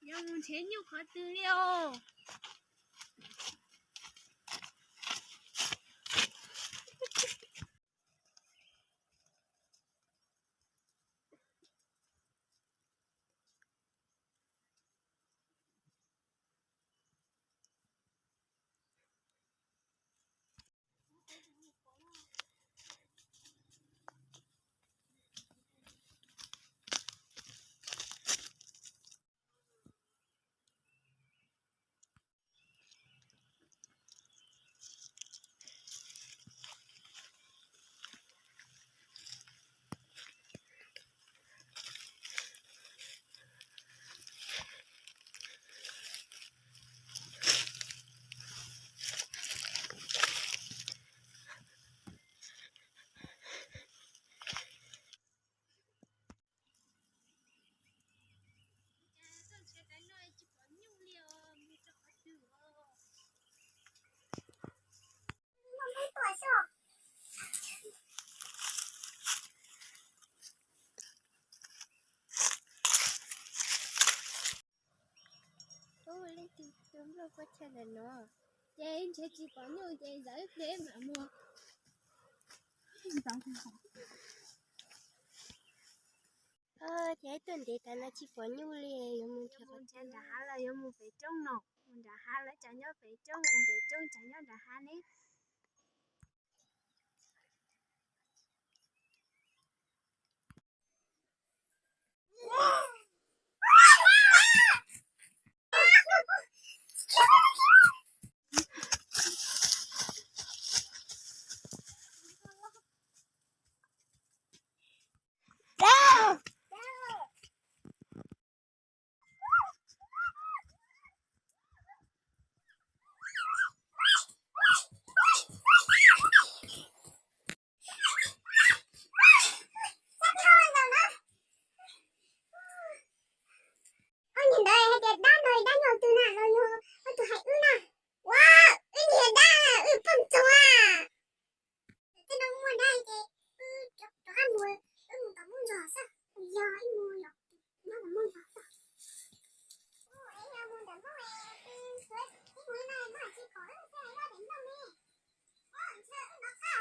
Yuav mus nrhiav nyuj qhov twg li os? Ub, leej twg tua nplooj kua txha ntawm no, ces nrhiav tsis pom nyuj ces zaum ib pliag mam mus. Ces tuaj ntev tas no tsis pom nyuj li, yuav mus nrhiav qhov twg nram hav los yuav mus pem roob no, mus nram hav lawv tsam nyob pem roob, mus pem roob tsam nyob nram hav ne. Ob niag ntawd hais tias dab no dab nyuag twg na, los yog ob tug hais wb na. Ua, wb niag dab, wb poj ntxoog a. Tej no muaj dab ces wb rov qab mus, wb mus tom Moob Ntxos xwb. Yog ib mus los nyob tom Moob Ntxos xwb. Mus ntawm Moob, ib mus no Moob tsis kom wb thiaj li noj pem nplooj ne. Ntshai wb nov qab os,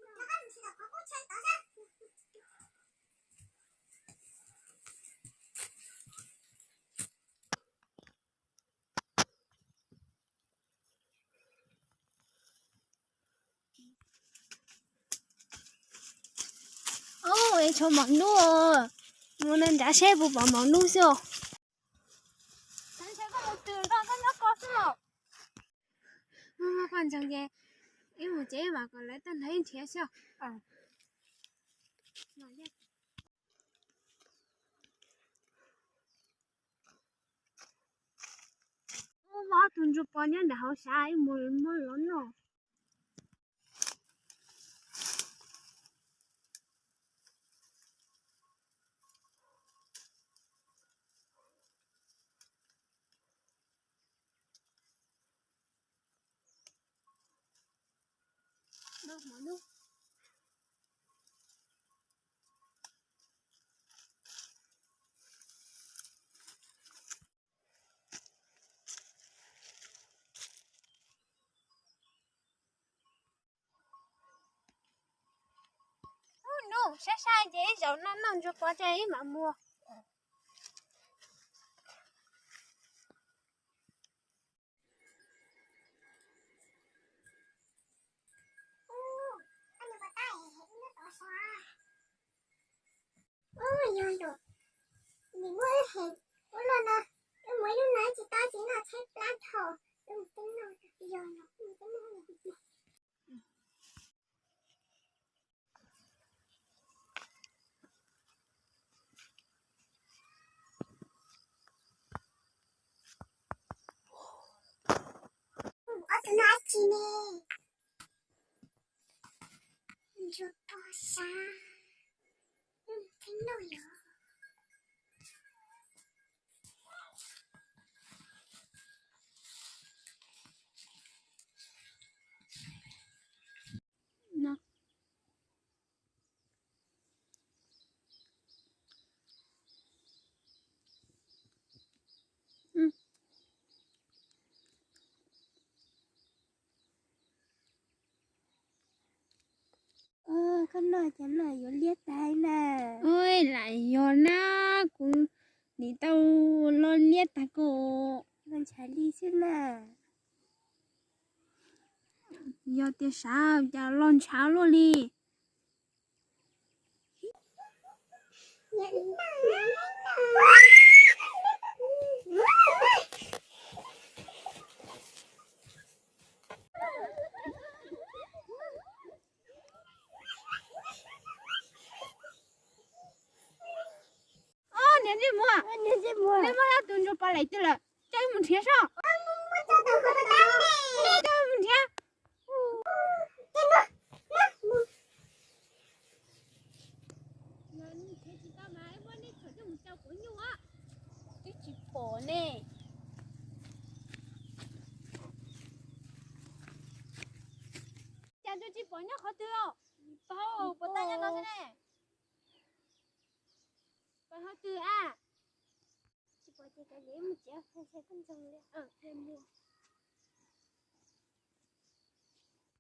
rov qab mus tsis tom qhov qub tsheb tod xwb. Ub, es tshuav maum nub, mus nrad seb puas pom maum nub xwb os. Ntshai koj mus twg koj nyob koj xwb los. Muaj muaj poj ntxoog ces ib mus ces ib mam kom lawv tuaj nrhiav ib nrhiav xwb. Muaj ob tug ntsuag pos nyob nram hauv sav, ib mus muab los noj. Ub, nub, saib saib ces ib zaug no noj ntsuag pos ces ib mam mus. Ub, yog yom, nws muab wb hem ua luaj no, wb mus ib lub no tsis tau tsis noj tshaib plab dhau, wb mus peb noj, yog yog wb mus peb noj. Ob tug no dab tsi ne? Ntsuag pos sav. Wb mus peb noj yom. Cov no yuav liab tag na. Ua, lam yog na, kuv nim tau loj liab tag ko. Loj ntshav li xwb na. Yog tias sav cas loj ntshav luaj li. Niam ntsej muag, ntsej muag, neb muab ob tug ntsuag pov lem twg lawm? Coj wb mus nrhiav soj. Coj wb mus nrhiav. Twb tsis pom ne. Cas tsis pom nyob qhov twg os? Puas tau nyob no xwb ne? Pom qhov twg a? Tsis pom ces kav liam, mus tsev, ntshai koj ntsoog li.